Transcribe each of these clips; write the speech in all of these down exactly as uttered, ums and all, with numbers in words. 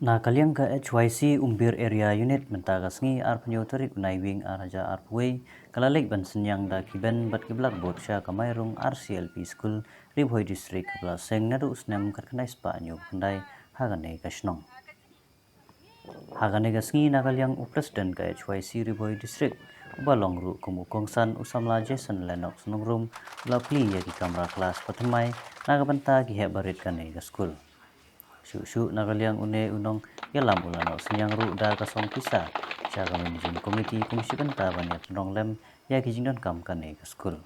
Na ka liang ka H Y C Umbir Area Unit, mynta ka sngi arphew tarik u Naiwieng ar hajar arphew wei, ka la leit ban synñiang da ki bench bad ki blackboard sha ka Mairung R C L P School, Ri Bhoi District, kaba la seng naduh u snem khatkhyndai spah hynñiewphew khyndai ha kane ka shnong. Ha kane ka sngi na ka liang u President ka H Y C Ri Bhoi District, uba long ruh kum u kongsan, u samla Jason Lennox Nongrum, u la plie ïa ki kamra klas ba thymmai na ka bynta ki heh barit kane ka skul. Shuh shuh na ka liang une u nongïalam u la noh synñiang ruh da ka song pisa sha ka Managing Committee kum shi bynta ban ïa pynlong lem ïa ki jingdonkam kane ka skul.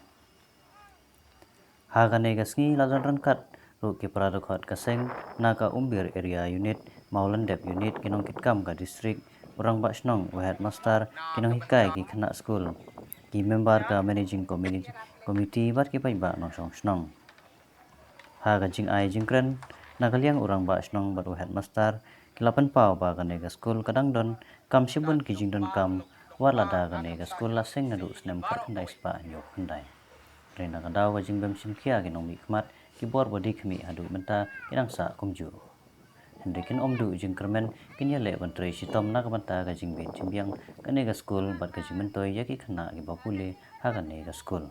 Ha kane ka sngi la don ryngkat ruh ki para dkhot ka seng na ka Umbir Area Unit, Mawlyndep Unit, ki nongkitkam ka district, u rangbah shnong, u headmaster, ki nonghikai, ki khynnah skul, ki member ka Managing Committee, Committee bad ki paidbah nongshong shnong. Ha ka jingai jingkren na ka liang u rangbah shnong bad u headmaster, ki la pynpaw ba kane ka skul ka dang don kam shibun ki jingdonkam, wat lada kane ka skul la seng naduh u snem khatkhyndai spah hynñiewphew khyndai. Hynrei na ka daw ka jingbym shim khia ki nongmihkhmat, ki bor ba die khmih haduh mynta ki dang sah kumjuh. Hynrei kin ym duh jingkyrmen, kin ïaleh ban trei shitom na ka bynta ka jingbit jingbiang kane ka skul bad ka jingmyntoi ïa ki khynnah kiba pule ha kane ka skul.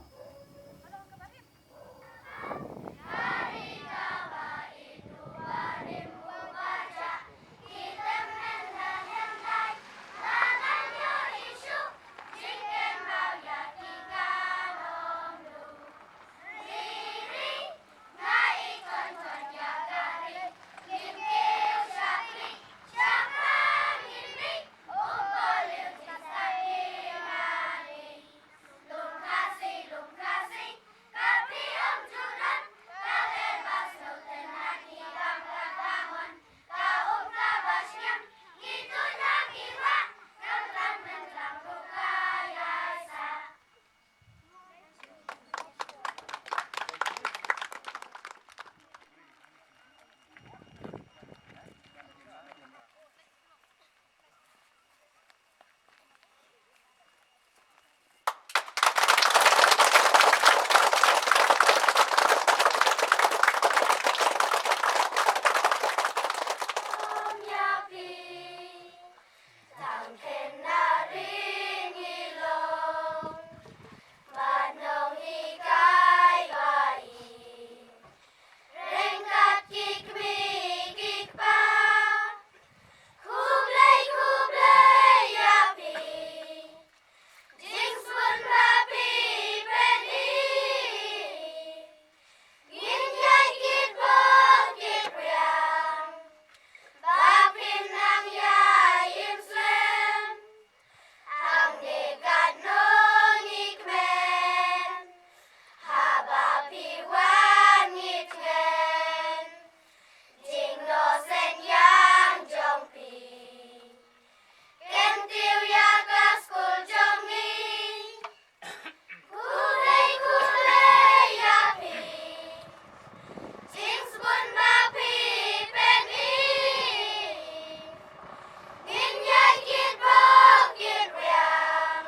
Ryngkat ki kmie ki kpa, khublei khublei ïa phi. Jingsbun ba phi pyni. Ngin ïai kit bor kit riang, ba phin nang ïai im slem. Hangne katno ngi kmen, haba phi wan ngi tngen. Jingnoh synñiang jong phi, kyntiew ïa ka skul jong ngi. Khublei khublei ïa phi. Jingsbun ba phi pyni. Ngin ïai kit bor kit riang,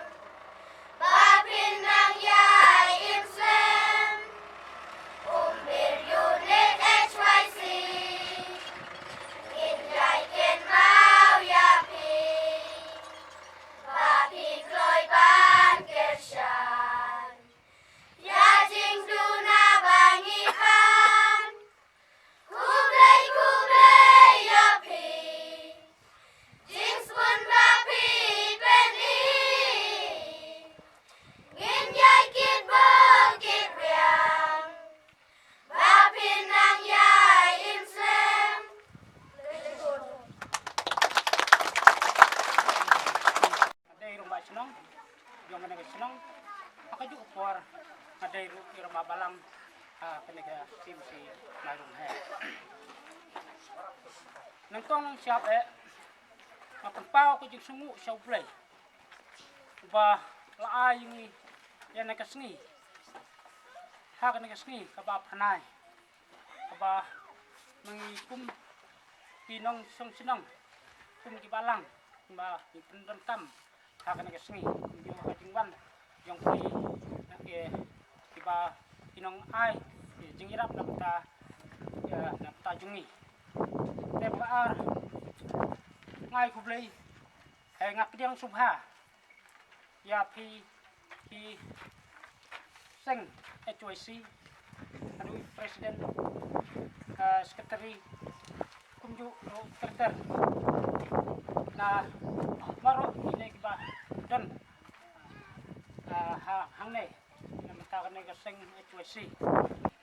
ba phin nang ïai im slem. Umbir Unit H Y C, ngin ïai kynmaw ïa phi, ba phi kloi ban kyrshan ïa jingduna ba ngi pan. Khublei khublei ïa phi. Jingsbun ba phi pyni. Ngin ïai kit bor kit riang, ba phin nang ïai im slem. Nga dei ruh ba shnong jong kane ka shnong. Ha kajuh ka por nga dei ruh ïa u rangbah balang ha kane ka T M C Mairung Heh. Nyngkong shap eh nga pynpaw ka jingsngewnguh sha U Blei uba la ai ïa ngi ïa kane ka sngi, ha kane ka sngi kaba pyrnai, kaba ma ngi kum ki nongshong shnong, kum ki balang, kumba ngi pyndonkam ha kane ka sngi, kumjuh ka jingwan jong ki, na ki, kiba ki nong ai ki jingïarap na bynta, eh, na bynta jong ngi. Te ba ar, Ai khublei, eh, nga pdiang sngewbha ïa phi ki seng H Y C, haduh president, eh, secretary, kumjuh ruh ter ter na baroh kine kiba don, eh, ha hangne na bynta kane ka seng H Y C.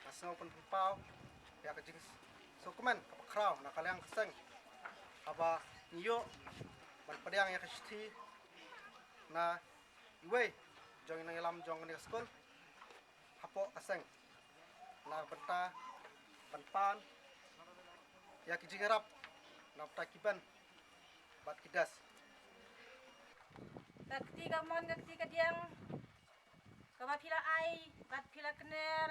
Nga sngewpynpaw ïa ka jingsngewkmen kaba khraw na ka liang ka seng haba ngi ïoh ban pdiang ïa ka shithi na iwei jong i nongïalam jong kane ka skul hapoh ka seng na ka bynta ban pan ïa ki jingïarap na bynta ki bench bad ki desk. Ka kti kamon, ka kti kadiang kaba phi la ai bad phi la kner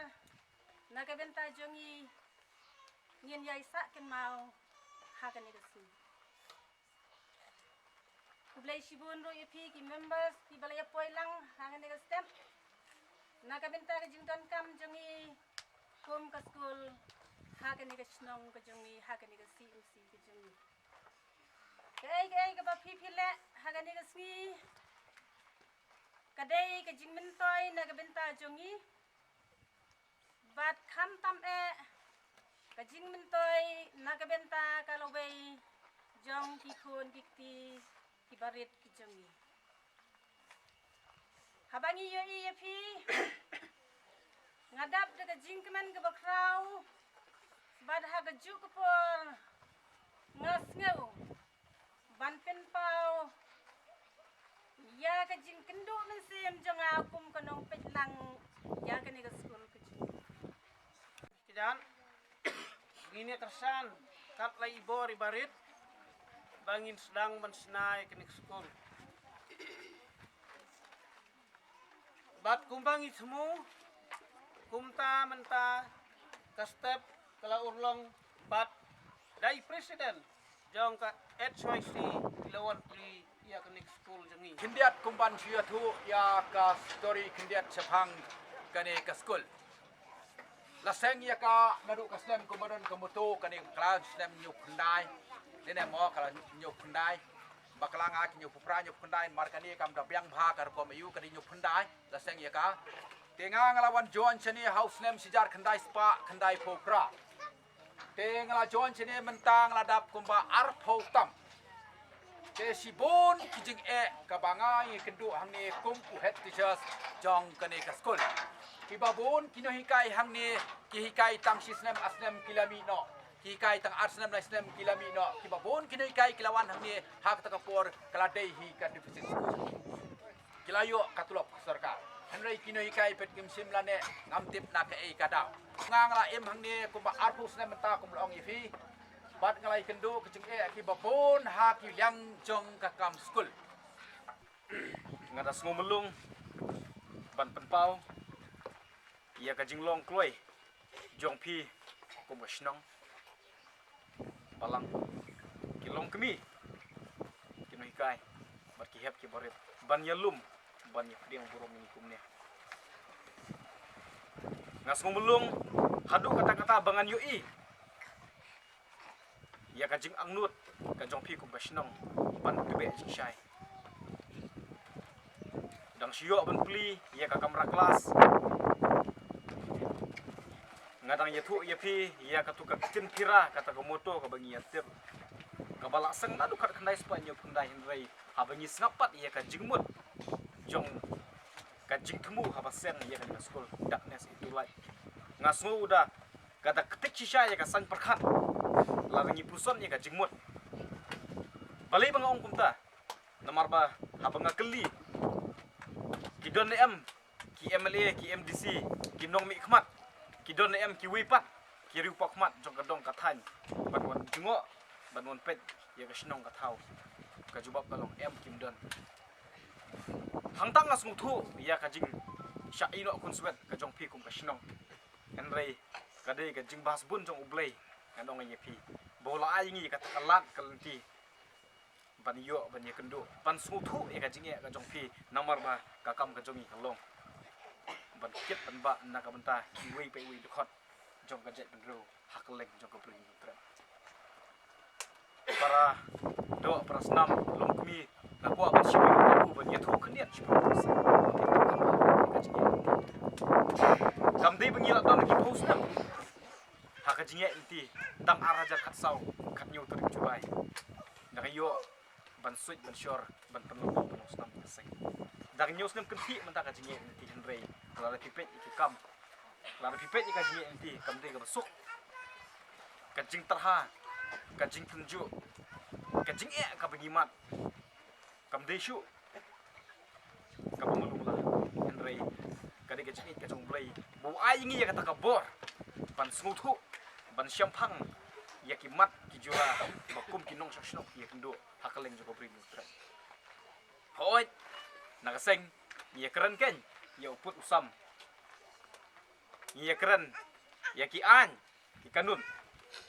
na ka bynta jong ngi, ngin ïai sah kynmaw ha kane ka sngi. Khublei shibun ruh ïa phi ki members kiba la ïa poi lang ha kane ka step na ka bynta ka jingdonkam jong ngi kum ka skul ha kane ka shnong ka jong ngi, ha kane ka C M C ka jong ngi. Kaei kaei kaba phi phi leh ha kane ka sngi ka dei ka jingmyntoi na ka bynta jong ngi. Bad khamtam eh ka jingmyntoi na ka bynta ka lawei jong ki khun ki kti kiba rit ki jong ngi. Haba ngi ïohi ïa phi, nga dap da ka jingkmen kaba khraw, bad ha kajuh ka por nga sngew ban pynpaw ïa ka jingkynduh mynsiem jong nga kum ka nongpeitlang ïa kane ka skul ka jong ngi. Kijan, ngin ïa kyrshan kat la i bor i barit ba ngin sdang ban shna ïa kane ka skul. Bad kumba ngi thmu, kumta mynta ka step ka la urlong bad da i president jong ka H Y C i la wan plie ïa kane ka skul jong ngi. Khyndiat kumban shu ïathuh ïa ka story khyndiat shaphang kane ka skul. La seng ïa ka naduh ka snem kumba don ka motto kane ka la snem hynñiew phew khyndai. Dei ne mo ka la hynñiew phew khyndai. Ba ka la nga ki hynñiew phew phra hynñiew phew khyndai, mar kane kam da biang bha ka rukom aïu ka dei hynñiew phew khyndai. La seng ïa ka. Te nga nga la wan join shane ha u snem shi hajar khyndai spah khyndai phew phra. Te nga la join shane mynta nga la dap kumba arphew tam. Te shibun ki jingeh kaba nga ïakynduh hangne kum u head teachers jong kane ka skul. Kiba bun ki nonghikai hangne ki hikai tang shi snem ar snem ki la mih noh. Ki hikai tang ar snem lai snem ki la mih noh. Kiba bun ki nonghikai ki la wan hangne ha kata ka por ka la dei hi ka deficit school. Ki la ïoh ka tulop ka sorkar. Hynrei ki nonghikai peit kim shym la neh, ngam tip na kaei ka daw. Nga nga la im hangne kumba arphew snem mynta kum la ong ïa phi. Bad nga la ïakynduh ki jingeh kiba bun ha ki liang jong ka kam skul. Nga da sngew mlung ban pynpaw ïa ka jinglong kloi jong phi kum ka shnong. Balang ki longkmie, ki nonghikai bad ki hep ki barit ban ïalum ban ïapdiang burom ïa ngi kumne. Nga sngew mlung haduh katta katta ba ngan ïohi ïa ka jingangnud ka jong phi kum ka shnong ban tbeh jingshai. Dang shu ïoh ban plie ïa ka kamra klas. Nga dang ïathuh ïa phi ïa katu ka ktien Pira, kata ka motto kaba ngi ïa tip, kaba la seng naduh khatkhyndai spah hynñiew phew khyndai, hynrei haba ngi sngap pat ïa ka jingmut jong ka jingthmu haba seng ïa kane ka skul, darkness into light. Nga sngew da kata ka ktik shisha ïa ka saiñ pyrkhat lada ngi puson ïa ka jingmut. Balei ba nga ong kumta? Namar ba haba nga kylli, ki don ne em ki M L A, ki M D C, ki nongmihkhmat, ki don ne em kiwei pat ki riewpawkhmat jong ka dong ka thaiñ ban wan jngoh, ban wan peit ïa ka shnong ka thaw? Ka jubab ka long em, kim don. Hangta nga sngewthuh ïa ka jingshah ïehnoh khunswet ka jong phi kum ka shnong. Hynrei ka dei ka jingbha shibun jong U Blei, ngan ong ïa phi, ba u la ai ïa ngi ïa kata ka lad ka lynti ban ïoh ban ïakynduh, ban sngewthuh ïa ka jingeh ka jong phi, namar ba ka kam ka jong ngi ka long ban kit ban bah na ka bynta kiwei pa iwei dkhot jong ka jaitbynriew ha kylleng jong ka Bri Hynñiewtrep. Para Doh para snam, long kmie, nga kwah ban shim ïa u ban ïathuh khyndiat shibun para snam. Kam dei ba ngi la don ki phew snem ha ka jingïaid lynti, tang ar hajar khatsaw, khathynñiew tarik July. Nga ïoh ban suit ban shor ban pynlong ban pynlong snam ka seng. Da ka hynñiew snem kynthih mynta ka jingïaid lynti, hynrei lada phi peit ïa ki kam, lada phi peit ïa ka jingïaid lynti, kam dei kaba suk. Ka jingtyrha, ka jingtynjuh, ka jingeh kaba ngi mad, kam dei shuh kaba mlung la, hynrei ka dei ka jingïeit ka jong U Blei ba u ai ïa ngi ïa kata ka bor ban sngewthuh, ban shemphang ïa ki mat ki jura ba kum ki nongshong shnong ki ïakynduh ha kylleng jong ka Bri Hynñiewtrep. Hooid, na ka seng ngi ïakren keiñ ïa u pud u sam, ngi ïakren ïa ki aiñ ki kanun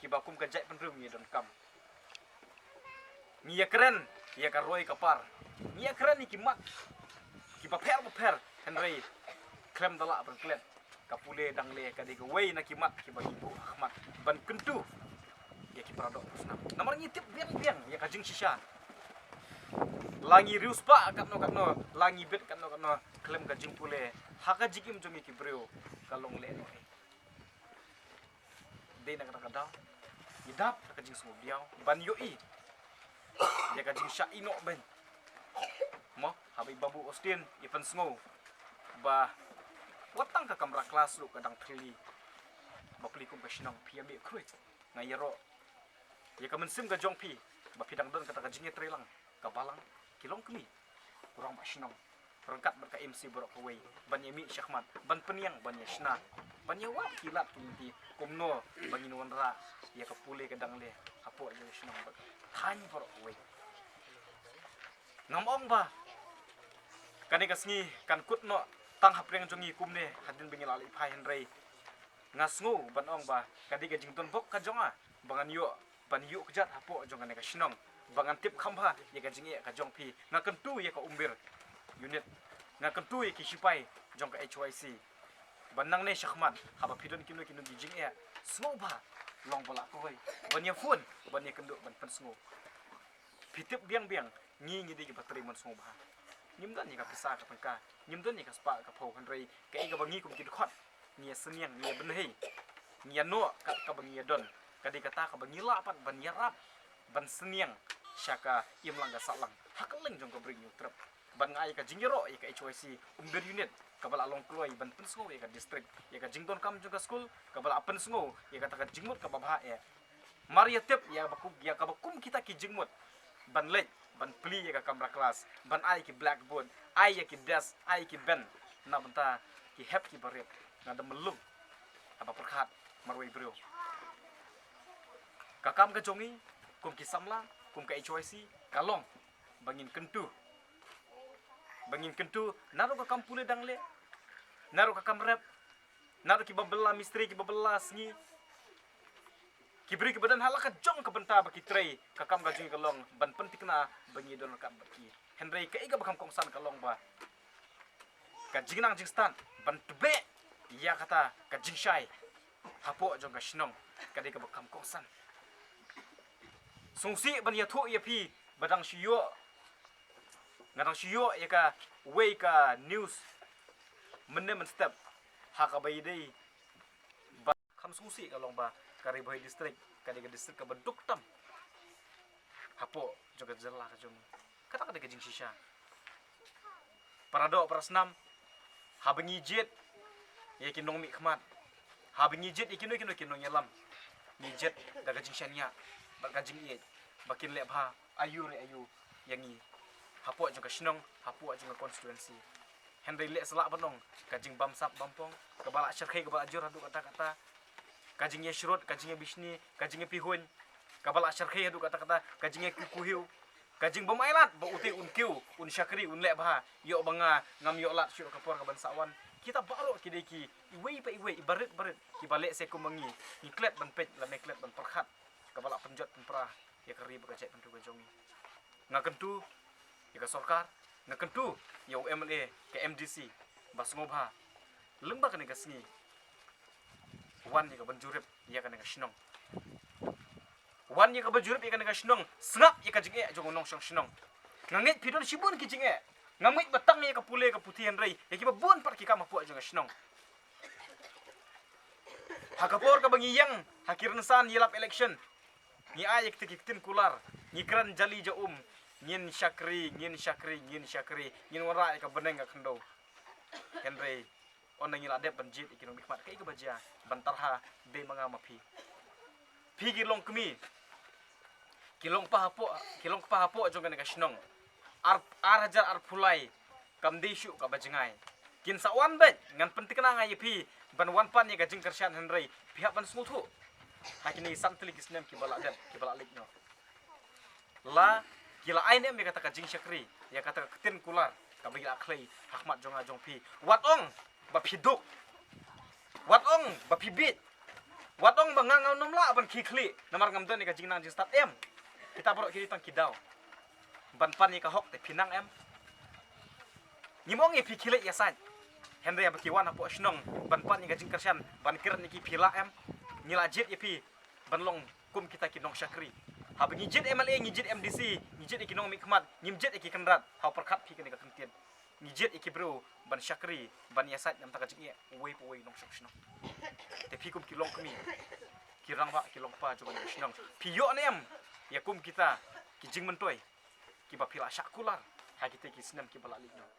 kiba kum ka jaitbynriew ngi donkam. Ngi ïakren ïa ka roi ka par, ngi ïakren ïa ki mat kiba pher ba pher, hynrei khlem da lah ban klet, ka pule dangle ka dei kawei na ki mat kiba ngi buh ha khmat ban kyntu ïa ki para doh para snam. Namar ngi tip biang biang ïa ka jingshisha. La ngi riewspah katno katno, la ngi bit katno katno, khlem ka jingpule ha ka jingim jong ngi ki briew ka long lehnohei. Dei na kata ka daw ngi dap da ka jingsngewdiaw ban ïohi ïa ka jingshah ïehnoh beiñ. Mo, haba i Babu Austin i pynsngew ba wat tang ka kamra klas ruh ka dang thylli, ba plie kum ka shnong, phi ïa mih khrui. Nga ïaroh ïa ka mynsiem ka jong phi ba phi dang don kata ka jingïatreilang, ka balang, ki long kmie, u rangbah shnong ryngkat bad ka M C baroh kawei ban ïa mih shakhmat, ban pynïeng, ban ïa shna, ban ïa wad ki lad ki lynti kumno ba ngin wanrah ïa ka pule ka dangle hapoh jong ka shnong bad ka thaiñ baroh kawei. Ngam ong ba kane ka sngi kan kut noh tang hapdeng jong ngi kumne hadien ba ngi la leit phai, hynrei nga sngew ban ong ba ka dei ka jingdon bok ka jong nga ba ngan ïoh ban ïuh kjat hapoh jong kane ka shnong, ba ngan tip kham bha ïa ka jingeh ka jong phi. Nga kyntu ïa ka Umbir unit, nga kyntu ïa ki shipai jong ka H Y C, ba nangne shakhmat haba phi don kino kino ki jingeh, sngewbha long ba lah kawei ban ïa phone, ban ïa kynduh, ban pynsngew. Phi tip biang biang, ngi, ngi dei kiba trei mon sngewbha. Ngim don ïa ka pisa ka tyngka, ngim don ïa ka spah ka phew, hynrei kaei kaba ngi kum ki dkhot ngi ïa sniang, ngi ïa bynhei, ngi ïa noh kat kaba ngi ïa don, ka dei kata kaba ngi lah pat ban ïarap, ban sniang sha ka imlang ka sahlang ha kylleng jong ka Bri Hynñiewtrep. Ban ai ka jingïaroh ïa ka H Y C Umbir unit kaba la long kloi ban pynsngew ïa ka district ïa ka jingdonkam jong ka skul, kaba la pynsngew ïa kata ka jingmut kaba bha eh. Mar ïa tip ïa ba kum, ïa kaba kum kita ki jingmut ban leit ban plie ïa ka kamra klas, ban ai ki blackboard, ai ïa ki desk, ai ïa ki bench na bynta ki hep ki barit. Nga da mlung haba pyrkhat marwei briew. Ka kam ka jong ngi kum ki samla, kum ka H Y C, ka long ba ngin kyntu, ba ngin kyntu naduh ka kam pule dangle, naduh ka kam rep, naduh kiba bylla mistri, kiba bylla sngi, ki briew kiba don ha la ka jong ka bynta ba ki trei, ka kam ka jong ngi ka long ban pynthikna ba ngi don ryngkat bad ki. Hynrei kaei kaba kham kongsan ka long ba ka jingnang jingstad ban tbeh ïa kata ka jingshai hapoh jong ka shnong ka dei kaba kham kongsan. Sngewsih ban ïathuh ïa phi ba dang shu ïoh, nga dang shu ïoh ïa kawei ka news mynne mynstep ha kaba ïadei ba kham sngewsih ka long ba ka Ri Bhoi District ka dei ka district kaba duk tam hapoh jong ka jylla ka jong ngi. Kata ka dei ka jingshisha. Para doh para snam, haba ngi jied ïa ki nongmihkhmat, haba ngi jied ïa kino kino ki nongïalam, ngi jied da ka jingshaniah bad ka jingïeit ba kin leh bha aïu re aïu ïa ngi hapoh jong ka shnong, hapoh jong ka constituency. Hynrei leh sa lah ban ong ka jingbamsap bampong kaba la shyrkhei, kaba la jur haduh katta katta, ka jingïashrut, ka jingïabishni, ka jingïapihuiñ kaba la shyrkhei haduh katta katta, ka jingïakiew kuhiew, ka jingbym ailad ba utei un kiew, un shakri, un leh bha, ïoh ba nga ngam ïoh lad shuh ka por kaban sa wan. Kita baroh ki dei ki iwei pa iwei, i barit barit kiba leh se kum ma ngi, ngi klet ban peit lane klet ban pyrkhat kaba la pynjot pynpra ïa ka ri bad ka jaitbynriew ka jong ngi. Nga kyntu ïa ka sorkar, nga kyntu ïa u M L A, ka M D C ba sngewbha lyngba kane ka sngi wan ïa ka ban jurip ïa kane ka shnong. U Wan ïa kaba jurip ïa kane ka shnong, sngap ïa ka jingeh jong u nongshong shnong. Nga ngeit phi don shibun ki jingeh. Ngam ngeit ba tang ïa ka pule ka puthi hynrei ïa kiba bun pat ki kam hapoh jong ka shnong. Ha ka por kaba ngi ïeng ha ki rynsan ïalap election, ngi ai ïa kita ki ktien kular, ngi kren jali ja um, ngin shakri, ngin shakri, ngin shakri, ngin wanrah ïa ka bneng ka khyndew. Hynrei ynda ngi la dep ban jied ïa ki nongmihkhmat, kaei kaba jia? Ban tarha dei ma nga ma phi. Phi ki longkmie, ki longkpa hapoh, ki longkpa hapoh jong kane ka shnong. Ar, ar hajar arphew lai kam dei shuh kaba jngai. Kin sa wan beit, ngan pynthikna nga ïa phi ban wan pan ïa ka jingkyrshan hynrei phi hap ban sngewthuh. Ha kine san tylli ki snem kiba la dep, kiba la leit noh, la ki la ai ne em ïa kata ka jingshakri, ïa kata ka ktien kular kaba ki la khlei ha khmat jong nga jong phi? Wat ong ba phi duk, wat ong ba phi bieit, wat ong ba nga ngam lah ban khie khlieh namar ngam don ïa ka jingnang jingstad, em. Kita baroh ki dei tang ki daw ban pan ïa ka hok, te phi nang em? Ngim ong ïa phi khie leit ïasaid, hynrei haba ki wan hapoh shnong ban pan ïa ka jingkyrshan, ban kren ïa ki, phi lah em? Ngi la jied ïa phi ban long kum kita ki nongshakri. Haba ngi jied M L A, ngi jied M D C, ngi jied ïa ki nongmihkhmat, ngim jied ïa ki kynrad ha u pyrkhat phi kane ka kyntien. Ngi jied ïa ki briew ban shakri, ban ïasaid namar ka jingeh uwei pa uwei u nongshong shnong. Te phi kum ki longkmie, ki rangbah, ki longkpa jong kane ka shnong, phi ïoh ne em ïa kum kita ki jingmyntoi kiba phi la shah kular ha kita ki snem kiba la leit noh?